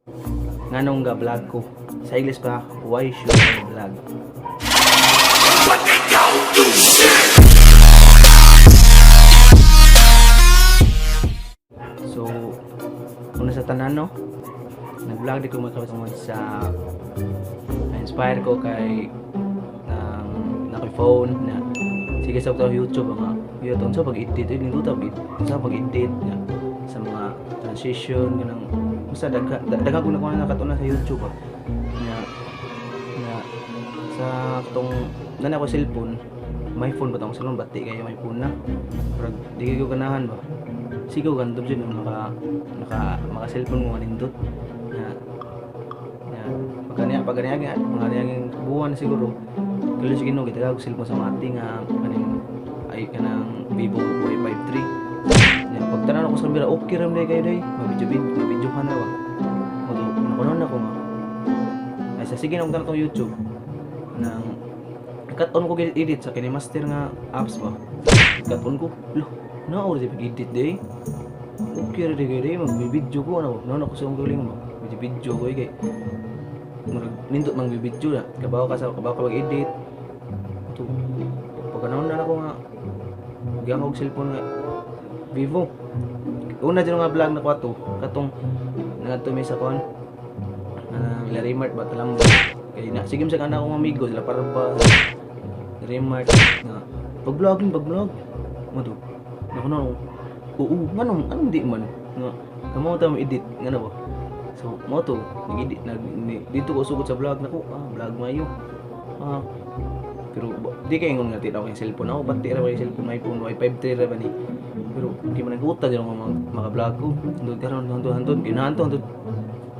Nganong ga vlog ko? Sa English pa, why should I vlog? So, una sa tanan, no, nag-vlog di ko makasungod sa na-inspire ko kay ng na phone na sige sa YouTube nga YouTube sa pag-edit eh nindot pag sa pag-edit nga sa mga transition kanang basta dagha dagha ko na ko nakatuna sa YouTube ah. Nga nga sa katong nana ko cellphone, may phone ba tong cellphone, bati kayo may phone na murag di ko ganahan ba, sige ko gandom jud naka naka maka cellphone mo nindot na na pagkaniya mga niya buwan siguro kilo sige no kita og cellphone sa mga ati nga kaning ay kanang Vivo Y53 nya. Pag tanan ako sa kamera, okay ra man kayo day, mabidyo video, mabidyo ka na ba mo to. Nakunon ako nga ay sa sige nang tong YouTube nang cut on ko edit sa KineMaster nga apps ba. Cut on ko, lo na or di pag-edit day, okay ra day kayo day, magbibidyo ko ano no ako sa akong galing ba video video ko eh, kay murag nindot mang bibidyo na kabaw ka sa kabaw ka mag-edit to. Pagkanahon na ako nga gyang og cellphone nga Vivo, una dyan nga vlog na ko ato katong nangadto mi sa kuan uh, Remart ba, Talambo, kay na sige sa kana akong amigo sila para pa Remart nga pag vlogging, pag vlog mo to. Nako na, oo, nganong anong di man nga kamo ta mo edit ngano ba. So mo to nag-edit nag dito ko sugod sa vlog nako, ah, vlog mayo ah. Pero di kay ingon nga tinaw kay cellphone ako, bati ra ba yung cellphone, may phone Y53 ra ba ni, pero di man naghuta dyan ako maka-vlog ko hantod karon, hantod hantod ginahan to hantod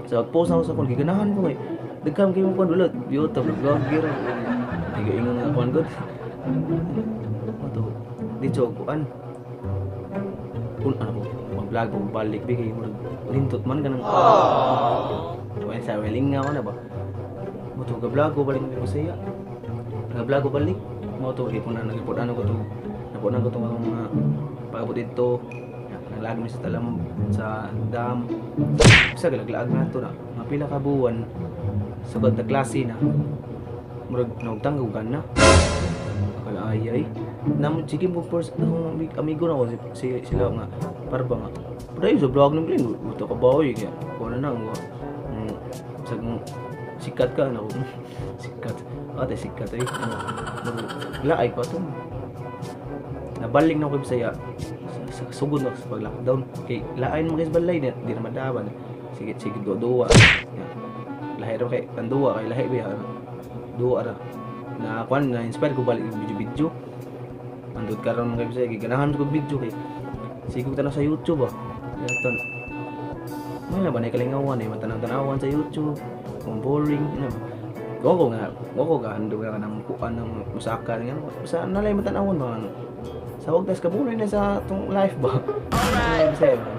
sa pag-post ako sa kon, giganahan ko kay daghan kayo mo kon wala biota vlog vlogger di ko ingon nga kuan god mo to dito kuan kun ano ko mag-vlog ko balik bi kay murag lintot man kanang well sa weling nga ko na ba mo to ga-vlog ko balik ko saya nag-vlog ko balik mo to gipunan nagipunan ko to napunan ko to mga pag-abot dito naglaag mi sa talam sa dam sa galaglaag na to na mga pila ka buwan sugod na klase na murag nagtanggugan na akala ay ay namo sige mo first akong amigo na ko si, sila nga para ba nga pero sa vlog ng Glenn buto ka ba oy kaya kuha na na nga sa sikat ka na sikat ate sikat ay ano laay pa to nabaling na ko Bisaya sa sugod na sa pag-lockdown kay lain mo guys balay di, di na madaban sige sige do duwa lahi ra kay ang duwa kay lahi ba duwa ra na kuan na inspire ko balik yung video video andot karon mga Bisaya giganahan ko video kay sige ko tanaw sa YouTube ah yaton may laban ay kalingawan eh matanaw-tanawan sa YouTube kung boring ano ko nga ko ga ando nga ng kuan ng musaka nga sa nalay matanawan ba sa wag tas kabuloy na sa tong life ba. Alright. Bisaya ba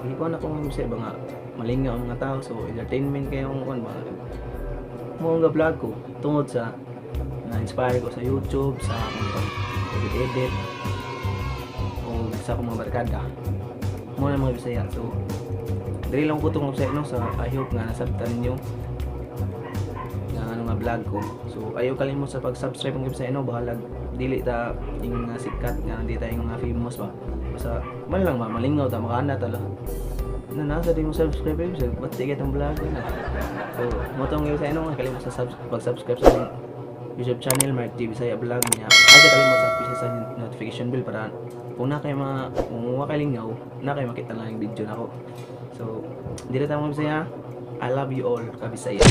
hindi ko na kung Bisaya ba nga malingaw ang mga tao, so entertainment kayo ang kuan ba mo nga vlog ko tungod sa na-inspire ko sa YouTube sa akong pag-edit o sa akong mga barkada mo na mga Bisaya. So dili lang ko itong Bisaya no, sa I hope nga nasabtan ninyo nga ano nga vlog ko. So ayaw kalimot sa pag-subscribe ang Bisaya no, bahalag dili ta yung nga sikat nga di ta yung nga famous ba, basta man lang ba malingaw ta makaana ta lang na nasa di mo subscribe eh so ba't di kitang vlog na. So mo tong Bisaya no, kalimot sa pag-subscribe sa akong YouTube channel Mark G Bisaya Vlog niya. Ay kalimot sa push sa notification bell para kung na kayo mga kung wa kay lingaw na kayo makita lang yung video nako. So dili ta mga Bisaya, I love you all ka Bisaya.